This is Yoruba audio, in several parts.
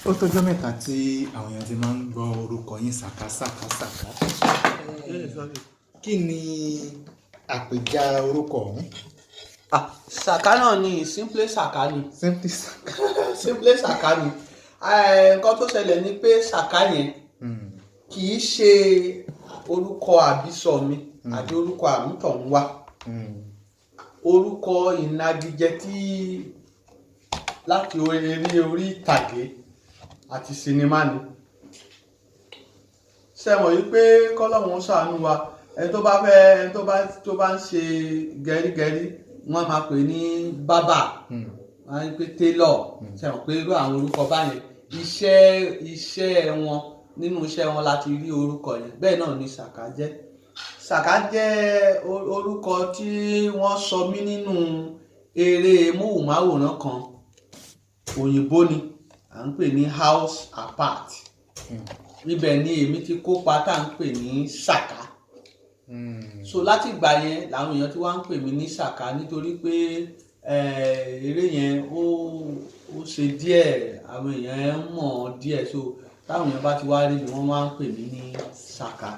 Ó tọ́jọ́ mẹ́ta tí àwọn èèyàn ti máa ń gbọ́ orúkọ yín, Sàká, Sàká, Sàká. Kí ni àpèjá orúkọ ọ̀hún? Ah, Sàká náà ni, simply Sàká ni. Simply Sàká. Simply Sàká ni. Nǹkan tó ṣẹlẹ̀ ni pé Sàká yẹn kì í ṣe orúkọ àbísọ mi àbí orúkọ àmútọ̀runwá. Orúkọ ìnagijẹ tí láti eré orí ìtàgé àti sinimá ni. Ṣé mọ̀ wípé kọ́lọ́hun ṣàánú wa, ẹni tó bá fẹ́, ẹni tó bá ń ṣe gẹrígẹrí, wọ́n máa pè ní bábà, wọ́n á ní pé tailor. Ṣé mọ̀ pé irú àwọn orúkọ báyẹn, iṣẹ́ wọn, nínú iṣẹ́ wọn láti rí orúkọ yẹn. Bẹ́ẹ̀ náà ni Sàká jẹ́. Sàká jẹ́ orúkọ tí wọ́n sọ mí nínú eré móhùnmáwòrán kan, òyìnbó ni, à ń pè ní House Apart. Ibẹ̀ ni èmi ti kópa tá à ń pè ní Sàká. So láti ìgbà yẹn làwọn èèyàn tí wọ́n ń pè mí ní Sàká, nítorí pé eré yẹn ó ṣe díẹ̀, àwọn èèyàn mọ̀ ọ́ díẹ̀. So táwọn èèyàn bá ti wá rí mi, wọ́n máa ń pè mí ní Sàká.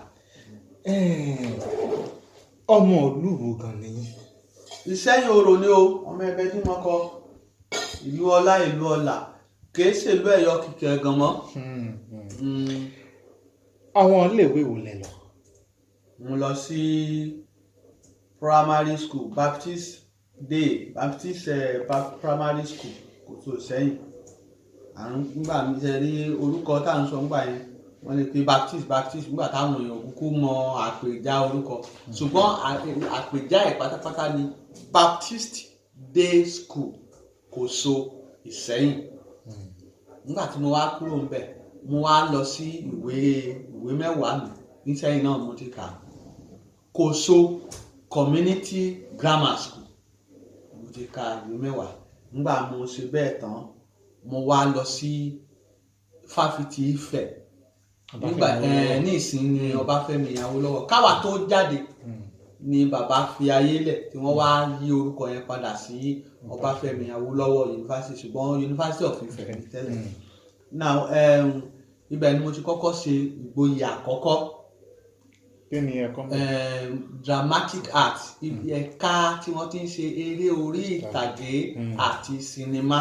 Ọmọ ìlú wo gan ni yín? Ìsẹ́yìn Orò ni o, ọmọ ẹbẹ tí mo kọ, ìlú ọlá, ìlú ọlà, kìí ṣèlú Ẹ̀yọ́ kìkì ẹ̀gàn mọ́. Àwọn iléèwé wo lẹ lọ? Mo lọ sí primary school, Baptist Day, Baptist Primary School, Kòtò Ìsẹ́yìn. À ń gbà mí ṣe rí orúkọ tá à ń sọ ńgbà yẹn, wọ́n lè pe Baptist, Baptist, nígbà táwọn èèyàn kúkú mọ àpèjá orúkọ, ṣùgbọ́n àpèjá ẹ̀ pátápátá ni Baptist Day School, Kòso, Ìsẹ́yìn. Nígbà tí mo wá kúrò ńbẹ̀, mo wá lọ sí ìwé mẹ́wàá mi nísẹ́yìn náà, mo ti kà Kòso Community Grammar School, mo ti ka ìwé mẹ́wàá. Nígbà mo ṣe bẹ́ẹ̀ tán, mo wá lọ sí Fáfitì Ifẹ̀ nígbà ní ìsìn ní Ọbáfẹ́mi Awólọ́wọ̀. Káwa tó jáde ni bàbá fi ayé lẹ̀, tí wọ́n wá yí orúkọ yẹn padà sí Ọbáfẹ́mi Awólọ́wọ̀ University, ṣùgbọ́n University of Ife ní tẹ́lẹ̀. Now, ibẹ̀ ni mo ti kọ́kọ́ ṣe ìgboyè àkọ́kọ́. Kí ni ẹ̀kọ́ mọ̀? Dramatic arts, ibi ẹ̀ka tí wọ́n ti ń ṣe eré orí ìtàgé àti sinimá.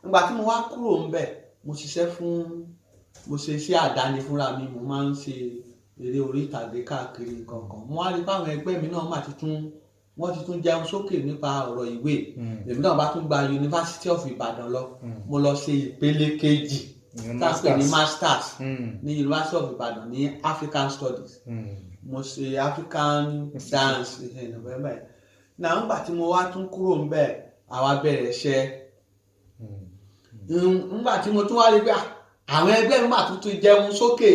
Nígbà tí mo wá kúrò ńbẹ̀, mo ṣiṣẹ́ fún, mo ṣe iṣẹ́ àdáni fúnra mi. Mo máa ń ṣe eré orí ìtàgé káàkiri nǹkan kan. Mo wá rí pé àwọn ẹgbẹ́ mi náà mà ti tún, wọ́n ti tún jẹun sókè nípa ọ̀rọ̀ ìwé. Èmi náà bá tún gba University of Ibadan lọ. Mo lọ ṣe ìpele kejì tá a pè ní masters ní University of Ibadan ní African Studies. Mo ṣe African dance November náà. Nígbà tí mo wá tún kúrò ńbẹ̀, àwa bẹ̀rẹ̀ iṣẹ́. Nígbà tí mo tún wá rí pé àwọn ẹgbẹ́ mi mà tún tún jẹun sókè,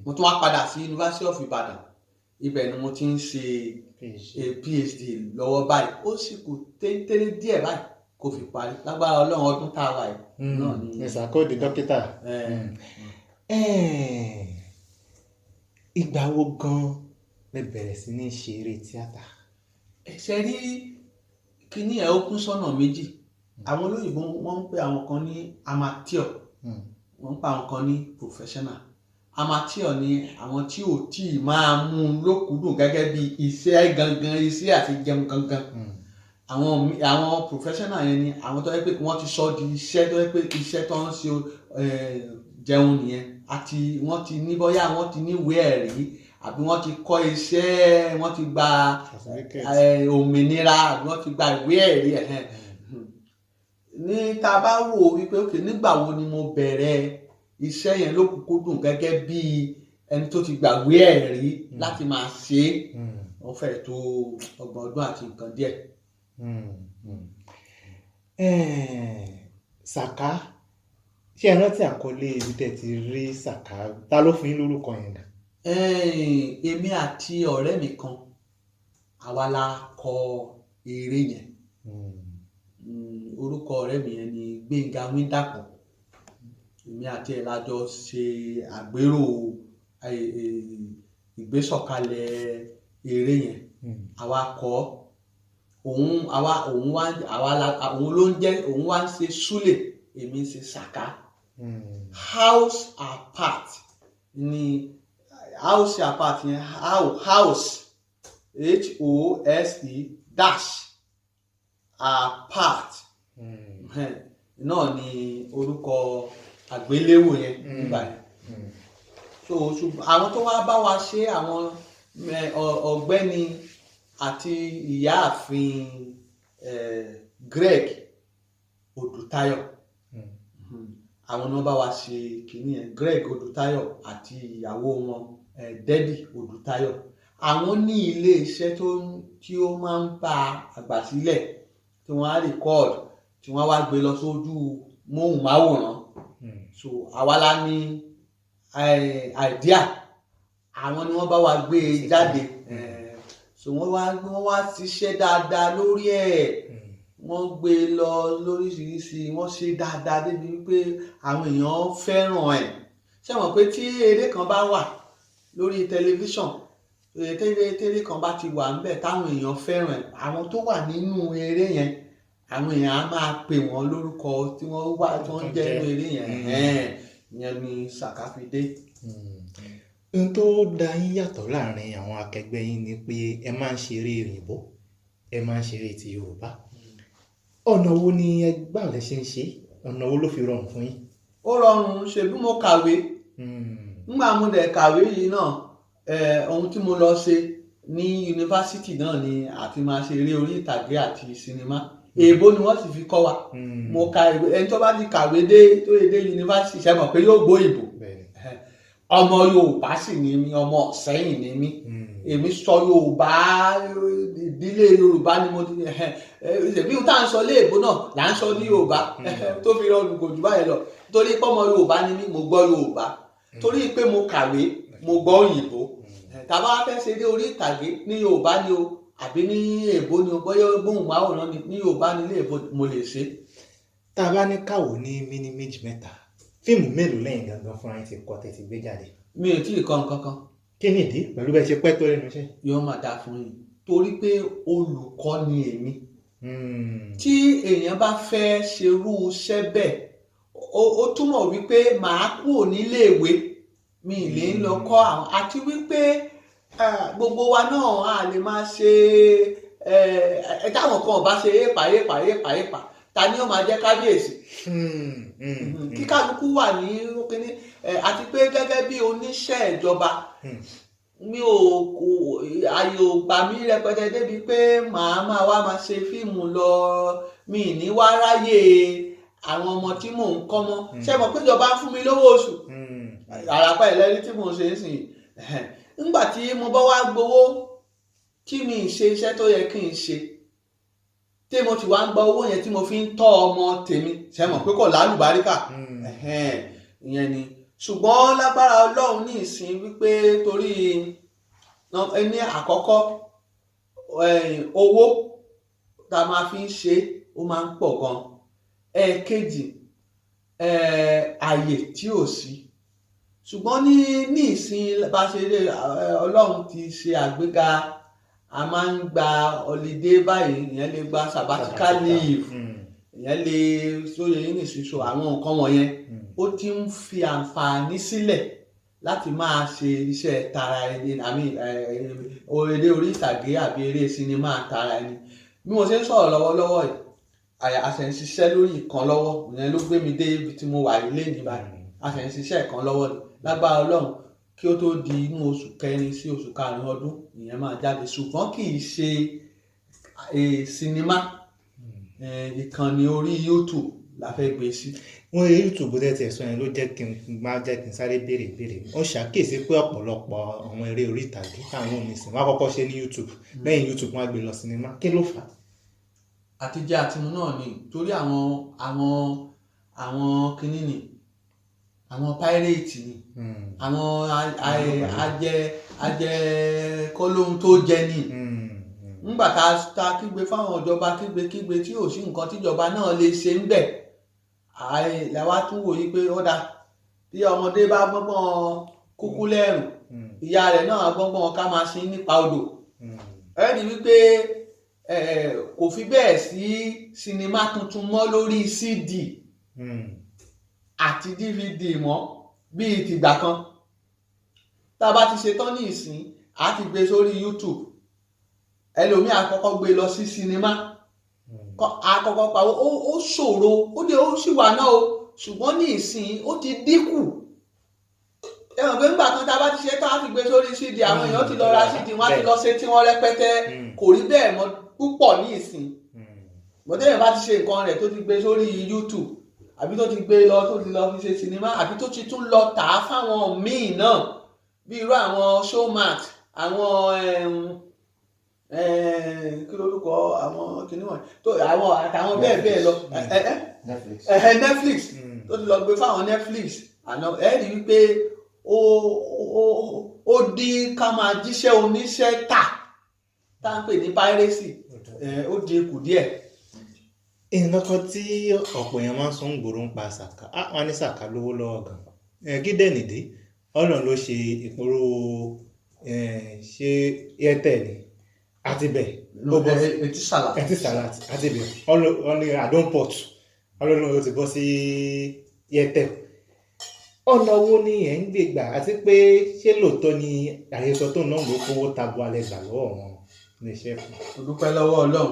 mo tún wá padà sí University of Ibadan. Ibẹ̀ ni mo ti ń ṣe PhD lọ́wọ́ báyìí. Ó sì kù téńtéré díẹ̀ báyìí kó fi parí, lágbára Ọlọ́run, ọdún tá a wà yìí náà ni. Ìsàkó di dókítà. Ìgbà wo gan lẹ bẹ̀rẹ̀ sí ní ṣe eré tíátà? Ṣe rí kíní ẹ̀, ó kún sọ́nà méjì. Àwọn olóyìnbó, wọ́n ń pè àwọn kan ní amateur, wọ́n ń pè àwọn kan ní professional. Amateur ni àwọn tí ò tí ì máa mú un lókùúdùn gẹ́gẹ́ bí iṣẹ́ gangan, iṣẹ́ àti jẹun gangan. Àwọn professional yẹn ni àwọn tó yẹ pé wọ́n ti sọ di iṣẹ́, tó yẹ pé iṣẹ́ tó ń ṣe jẹun nìyẹn, àti wọ́n ti ní, bóyá wọ́n ti ní ìwé ẹ̀rí, àbí wọ́n ti kọ́ iṣẹ́, wọ́n ti gba òmìnira, àbí wọ́n ti gba ìwé ẹ̀rí ẹ̀hẹ́n. Ní tá a bá wò wípé ok, nígbà wo ni mo bẹ̀rẹ̀ iṣẹ́ yẹn lókùnkúndùn gẹ́gẹ́ bí ẹni tó ti gbàgbé ẹ̀rí láti máa ṣe é, ó fẹ́ tó 30 ọdún àti nǹkan díẹ̀. Sàká, ṣé ẹ rántí àkọlé ibi tẹ́ ti rí Sàká? Ta ló fún yín lórúkọ yẹn gan? Èmi àti ọ̀rẹ́ mi kan, àwa la kọ eré yẹn. Orúkọ ọ̀rẹ́ mi yẹn ni Gbénga Wíńdàpọ̀. Èmi àti ẹ̀ la jọ ṣe àgbérò ìgbésọ̀kalẹ̀ eré yẹn. Àwa kọ òun, àwa òun wá, àwa la òun ló ń jẹ́, òun wá ń ṣe Súlè. èmi ń ṣe Sàká. House apart ni, house apart yẹn, house, hose dash apart náà ni orúkọ àgbéléwò yẹn nígbà yẹn. So ṣùgbọ́n àwọn tó wá bá wa ṣe, àwọn ọ̀gbẹ́ni àti ìyáàfin Greg Odùtayọ̀, àwọn ni wọ́n bá wa ṣe kínní yẹn. Greg Odùtayọ̀ àti ìyàwó wọn, Debbie Odùtayọ̀, àwọn ní ilé iṣẹ́ tí ó máa ń bá àgbà sílẹ̀, tí wọ́n á record, tí wọ́n á wá gbé lọ sójú móhùnmáwòrán. So àwa la ní idea, àwọn ni wọ́n bá wa gbé e jáde. So wọ́n wá ṣiṣẹ́ dáadáa lórí ẹ̀. Wọ́n gbé e lọ lóríṣiríṣi, wọ́n ṣe dáadáa débi wípé àwọn èèyàn fẹ́ràn ẹ̀. Ṣé mọ̀ pé tí eré kan bá wà lórí tẹlifíṣàn, tẹ́lẹ̀ kan bá ti wà ńbẹ̀ táwọn èèyàn fẹ́ràn ẹ̀, àwọn tó wà nínú eré yẹn, àwọn èèyàn á máa pè wọ́n lórúkọ tí wọ́n wà, tí wọ́n jẹ́ nínú eré yẹn. Ìyẹn ni Sàká fi dé. Ohun tó dá yín yàtọ̀ láàrin àwọn akẹgbẹ́ yín ni pé ẹ máa ń ṣeré òyìnbó, ẹ máa ń ṣeré ti Yorùbá. Ọ̀nà wo ni ẹ gbà lẹ ṣe ń ṣe? Ọ̀nà wo ló fi rọrùn fún yín? Ó rọrùn. Ṣe bí mo kàwé. Nígbà mo dẹ̀ kàwé yìí náà, ohun tí mo lọ ṣe ní yunifásitì náà ni àti máa ṣe eré orí ìtàgé àti sinimá. Èèbó ni wọ́n sì fi kọ́ wa. Mo ka ìwé. Ẹni tó bá ti kàwé dé, tó yẹ dé yunifásitì, ṣe mọ̀ pé yóò gbọ́ òyìnbó? Ọmọ Yorùbá sì ni mí, ọmọ Ìsẹ́yìn ni mí. Èmi sọ Yorùbá, ìdílé Yorùbá ni mo ti. Bí tá à ń sọ léèbó náà là ń sọ ní Yorùbá. Tó fi rọrùn kò jù báyìí lọ, torí pé ọmọ Yorùbá ni mí, mo gbọ́ Yorùbá, torí pé mo kàwé, mo gbọ́ òyìnbó. Tàbá wá fẹ́ ṣe dé orí ìtàgé ní Yorùbá ni o àbí ní èbó ni o, bóyá gbóhùnmáwòrán ni ní Yorùbá ni ní èbó, mo lè ṣe. Tá a bá ní káwò ní méní, méjì, mẹ́ta, fíìmù mélòó lẹ́yìn gangan fúnra yín ti kọ tẹ́ ti gbé jáde? Mi ò tí ì kọ nǹkan kan. Kí ni ìdí pẹ̀lú bẹ́ẹ̀ ṣe pẹ́ tó lẹ́nu iṣẹ́? Yóò máa dáa fún yín, torí pé olùkọ́ ni èmi. Tí èèyàn bá fẹ́ ṣerú iṣẹ́ bẹ́ẹ̀, ó túmọ̀ wípé màá kúrò níléèwé, mi ì lè lọ kọ́ àwọn, àti wípé gbogbo wa náà a lè máa ṣe ẹ. Táwọn kan ò bá ṣe éèpà éèpà éèpà éèpà, ta ni ó máa jẹ́ kábíyèsí? Kí kálukú wà ní kíní, àti pé gẹ́gẹ́ bí oníṣẹ́ ìjọba, mi ò kò àyè ò gbà mí rẹpẹtẹ débi pé màá máa wá máa ṣe fíìmù lọ. Mi ì ní wá ráyè àwọn ọmọ tí mò ń kọ́ mọ́. Ṣé mọ̀ pé ìjọba ń fún mi lówó oṣù? Àràpá ìlẹ́rí tí mò ń ṣe ń sìn. Nígbà tí mo bá wá gbowó tí mi ì ṣe iṣẹ́ tó yẹ kí n ṣe, tí mo ti wá ń gba owó yẹn tí mo fi ń tọ́ ọmọ tèmi, ṣé mọ̀ pé kò lálùbáríkà? Ìyẹn ni. Ṣùgbọ́n lágbára Ọlọ́run ní ìsìn wípé torí ní àkọ́kọ́, owó tá a máa fi ń ṣe ó máa ń pọ̀ gan. Ẹ̀ẹ̀kejì, àyè tí ò sí. Ṣùgbọ́n ní ìsìn bá ṣe rí, Ọlọ́run ti ṣe àgbéga. A máa ń gba holiday báyìí, ìyẹn lè gba sabbatical leave, ìyẹn lè sóye yín nìṣíṣọ àwọn nǹkan wọ̀nyẹn. Ó ti ń fi àǹfààní sílẹ̀ láti máa ṣe iṣẹ́ tara ẹni àmì eré orí ìtàgé àbí eré sinimá tara ẹni. Bí mo ṣe ń sọ̀rọ̀ lọ́wọ́lọ́wọ́ yìí, a ṣe ń ṣiṣẹ́ lórí ìkan lọ́wọ́. Ìyẹn ló gbé mi dé ibi tí mo wà yìí lénìí báyìí. A ṣe ń ṣiṣẹ́ ìkan lọ́wọ́ ni. Lágbára Ọlọ́run, kí ó tó di inú oṣù kẹrin sí oṣù karùn-ún ọdún, ìyẹn máa jáde. Ṣùgbọ́n kì í ṣe sinimá, ìkànnì orí YouTube la fẹ́ gbé sí. Wọ́n YouTube tẹ́ ẹ sọ yẹn ló jẹ́ kí n máa jẹ́ kí n sáré béèrè ìbéèrè. Ó ṣàkíyèsí pé ọ̀pọ̀lọpọ̀ àwọn eré orí ìtàgé táwọn onísìn wọ́n á kọ́kọ́ ṣe ní YouTube, lẹ́yìn YouTube wọ́n á gbé lọ sinimá. Kí ló fà á? Àtijẹ àtimu náà ni, torí àwọn kinní ni, àwọn pirate ni, àwọn ajẹ kọ́lóhun tó jẹ ni. Ńgbà tá a kígbe fáwọn ìjọba, kígbe kígbe tí ò sí nǹkan tíjọba náà lè ṣe ń bẹ̀, làwa tún wò yí pé ó dáa. Bí ọmọdé bá gbọ́ngbọ́n kúkú lẹ́rùn, ìyá rẹ̀ náà gbọ́ngbọ́n ká máa sin nípa odò. Ẹ rí wípé kò fi bẹ́ẹ̀ sí sinimá tuntun mọ́ lórí CD. Àti DVD mọ́ bíi tìgbà kan. Tá a bá ti ṣe tán ní ìsín, a ti gbé sórí YouTube. Ẹlòmíì á kọ́kọ́ gbé lọ sí sinimá, á kọ́kọ́ pawó. Ó ṣòro, ó dé, ó sì wà náà o, ṣùgbọ́n ní ìsín ó ti dínkù. Ẹ mọ̀ pé nígbà kan, tá a bá ti ṣe tán, á ti gbé sórí CD, àwọn èèyàn ti lọ ra CD, wọ́n á ti lọ ṣe tí wọ́n rẹpẹtẹ. Kò rí bẹ́ẹ̀ mọ́ púpọ̀ ní ìsín. Bọ́tẹ́yìn bá ti ṣe nǹkan rẹ̀, tó ti gbé sórí YouTube, àbí tó ti gbé lọ, tó ti lọ fi ṣe sinimá, àbí tó ti tún lọ tà á fáwọn míì náà, bí irú àwọn Showmax, àwọn kí lórúkọ àwọn kìnìún wọ̀nyí tó àwọn àtàwọn bẹ́ẹ̀ bẹ́ẹ̀ lọ. Netflix. Netflix. Tó ti lọ gbé fáwọn Netflix àná, ẹ rí i pé ó dín ká máa jíṣẹ́ oníṣẹ́ tà, tá à ń pè ní piracy, ó dín kù díẹ̀. Nǹkan kan tí ọ̀pọ̀ èèyàn máa ń sọ ń gbòòrò ń pa Sàká, á wọ́n ní Sàká lówó lọ́wọ́ gan. Kí dẹ̀ nìdí? Ọlọ́run ló ṣe ìpolówó, ṣé Airtel ni àti bẹ̀ ó bọ́ sí Etisalat. Etisalat àti bẹ̀ wọ́n ní Adonport, Ọlọ́run ló ti bọ́ sí Airtel. Ọ̀nà wo ni ẹ̀ ń gbé gbà, àti pé ṣé lóòótọ́ ni àhesọ tó náà ló kówó tabua lẹ gbà lọ́wọ́ wọn ní iṣẹ́ fún? Mo dúpẹ́ lọ́wọ́ Ọlọ́run.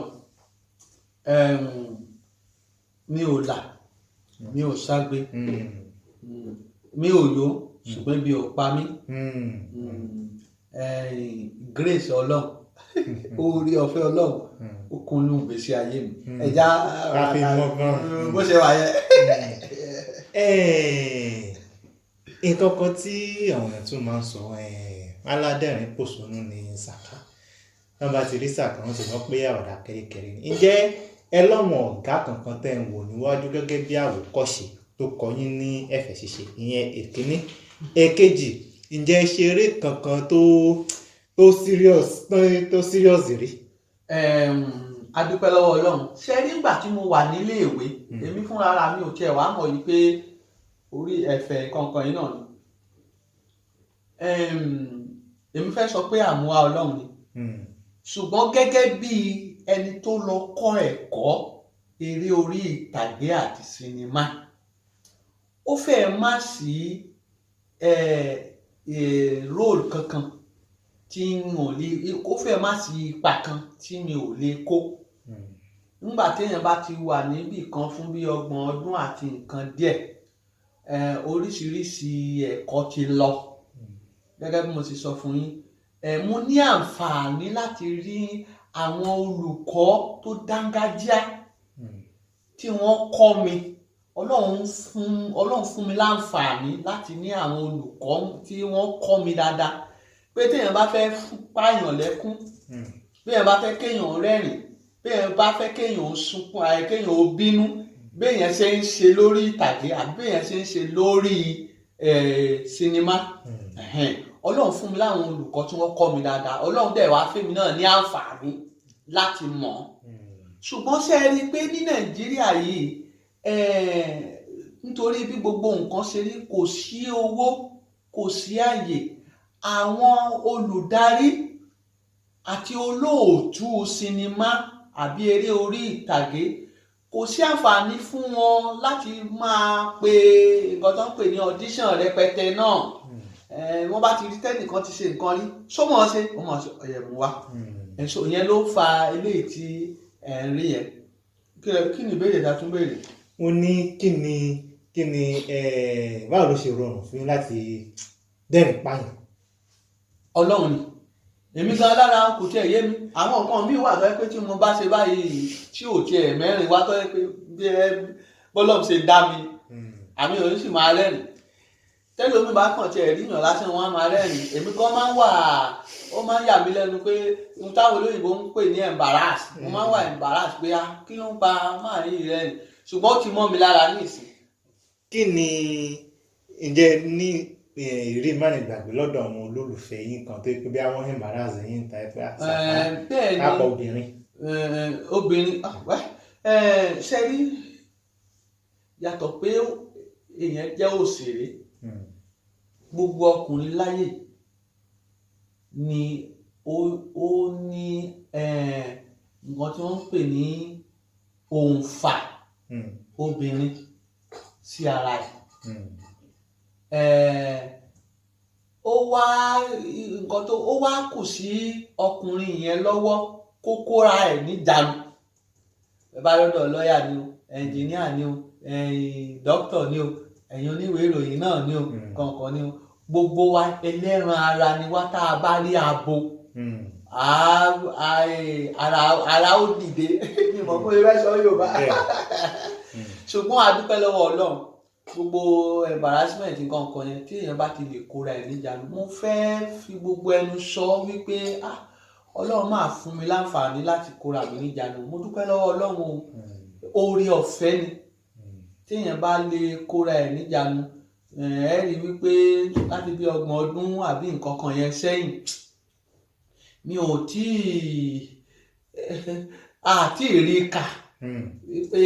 Mi ò là, mi ò ságbe, mi ò yó, ṣùgbọ́n ibi ò pa mí. Grace Ọlọ́run, oore ọ̀fẹ́ Ọlọ́run, ó kúnnú ìgbésí ayé mi. Ẹja Ká fi mọ́gbọ́n. bó ṣe wà yẹn. Nǹkan kan tí àwọn èèyàn tún máa ń sọ, aládẹ́rìn pòṣónú ni Sàká. Wọ́n bá ti rí Sàká, wọ́n ti mọ̀ pé àwàdà kẹ́ríkẹ́rí ni. Ǹjẹ́ ẹ lọ́wọ́n ọ̀gá kankan tẹ́ ń wò níwájú gẹ́gẹ́ bí àwòkọ́ṣe tó kọ́ yín ní ẹ̀fẹ̀ ṣíṣe? Ìyẹn èkíní. Èkejì, ǹjẹ́ ẹ ṣe eré kankan tó serious rí? A dúpẹ́ lọ́wọ́ Ọlọ́run. Ṣe rí, nígbà tí mo wà nílé ìwé, èmi fúnra ra mi ò tiẹ̀ wá mọ̀ yìí pé orí ẹ̀fẹ̀ kankan yìí náà ni. Èmi fẹ́ sọ pé àmúwá Ọlọ́run ni, ṣùgbọ́n gẹ́gẹ́ bí ẹni tó lọ kọ́ ẹ̀kọ́ eré orí ìtàgé àti sinimá, ó fẹ́ẹ̀ má sí role kankan tí n ò lè, ó fẹ́ẹ̀ má sí ipa kan tí mi ò lè kó. Nígbà téèyàn bá ti wà níbì kan fún bí 30 ọdún àti nǹkan díẹ̀, oríṣiríṣi ẹ̀kọ́ ti lọ. Gẹ́gẹ́ bí mo ti sọ fún yín, mo ní àǹfààní láti rí àwọn olùkọ́ tó dángájíá tí wọ́n kọ́ mi. Ọlọ́run fún mi láǹfààní láti ní àwọn olùkọ́ tí wọ́n kọ́ mi dáadáa, pé téèyàn bá fẹ́ pààyàn lẹ́kún, béèyàn bá fẹ́ kéèyàn rẹ́rìn, béèyàn bá fẹ́ kéèyàn sunkún àyè, kéèyàn ó bínú, béèyàn ṣe ń ṣe lórí ìtàgé àbí béèyàn ṣe ń ṣe lórí sinimá. Ọlọ́run fún mi láwọn olùkọ́ tí wọ́n kọ́ mi dáadáa. Ọlọ́run dẹ̀ wá fẹ́mi náà ní àǹfààní láti mọ̀ ọ́. Ṣùgbọ́n ṣe é rí i pé ní Nàìjíríà yìí, nítorí bí gbogbo nǹkan ṣe rí, kò sí owó, kò sí àyè, àwọn olùdarí àti olóòtú sinimá àbí eré orí ìtàgé, kò sí àǹfààní fún wọn láti máa pe nǹkan tó ń pè ní audition rẹpẹtẹ náà. Wọ́n bá ti rí tẹ́nìkan ti ṣe nǹkan rí, ṣó mọ̀ ọ́ ṣe, ó mọ̀ ọ́ ṣe, ọ̀yẹ̀ mú wá. Ẹ̀ṣọ́ ìyẹn ló fa eléyìí tí ẹ̀ ń rí yẹn. Kí ni ìbéèrè ta tún béèrè? Mo ní kí ni báwo ló ṣe rọrùn fún yín láti dẹ́rìn pààyàn? Ọlọ́run ni. Èmi gan lára kò tiẹ̀ yé mi. Àwọn nǹkan míì wà tó yẹ pé tí mo bá ṣe báyìí tí ò tiẹ̀ mẹ́rin wá, tó yẹ pé bí ẹ bọ́lọ́mù ṣe dá mi, àmì òun sì máa rẹ́rìn. Tẹ́lẹ̀ omi bá kàn tiẹ̀ ríyàn lásán, wọn á máa rẹ́rìn. Èmi kan máa ń wà, ó máa ń yà mí lẹ́nu pé ohun táwọn olóyìnbó ń pè ní embarrass, mo máa ń wà embarrass pé ah, kí ló ń pa máa rí rẹ́rìn? Ṣùgbọ́n ó ti mọ́ mi lára ní ìsìn. Kí ni, ǹjẹ́ ní ìrírí mánigbàgbé lọ́dọ̀ àwọn olólùfẹ́ yín kan tó yẹ pé bí àwọn embarrass yín ta ẹ pé àṣà Bẹ́ẹ̀ ni. Àpọ̀ obìnrin? Obìnrin, ah, well, ṣe rí, yàtọ̀ pé èèyàn jẹ́ òṣèré, gbogbo ọkùnrin láyè ni ó ní nǹkan tí wọ́n ń pè ní òǹfà obìnrin. sí ara ẹ̀. Ó wá nǹkan tó ó wá kù sí ọkùnrin yẹn lọ́wọ́ kó kóra ẹ̀ níjànú. Ẹ bá lọ́dọ̀ lọ́ọ̀yà ni o, ẹnjìníà ni o, dókítà ni o, ẹ̀yin oníwèé ìròyìn náà ni o, kọ̀ọ̀kan ni o, gbogbo wa ẹlẹ́ran ara ni wá. Tá a bá rí abo, ara ó dìde. Mi mọ̀ pé ẹ sọ Yorùbá, ṣùgbọ́n a dúpẹ́ lọ́wọ́ Ọlọ́run. Gbogbo embarrassment nǹkan kan yẹn, tí èèyàn bá ti lè kóra ẹ̀ níjànú, mo fẹ́ fi gbogbo ẹnu sọ wípé, ah, Ọlọ́run máa fún mi láǹfààní láti kóra mi níjànú. Mo dúpẹ́ lọ́wọ́ Ọlọ́run o. Oore ọ̀fẹ́ ni. Téèyàn bá lè kóra ẹ̀ níjànú, ẹ rí wípé láti bí 30 ọdún àbí nǹkan kan yẹn sẹ́yìn, mi ò tíì àti rí kà wípé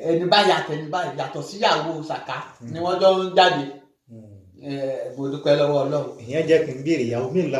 ẹni báyìí àtẹni báyìí yàtọ̀ síyàwó Sàká ni wọ́n jọ ń jáde. Mo dúpẹ́ lọ́wọ́ Ọlọ́run. Ìyẹn jẹ́ kí n béèrè, ìyàwó mélòó?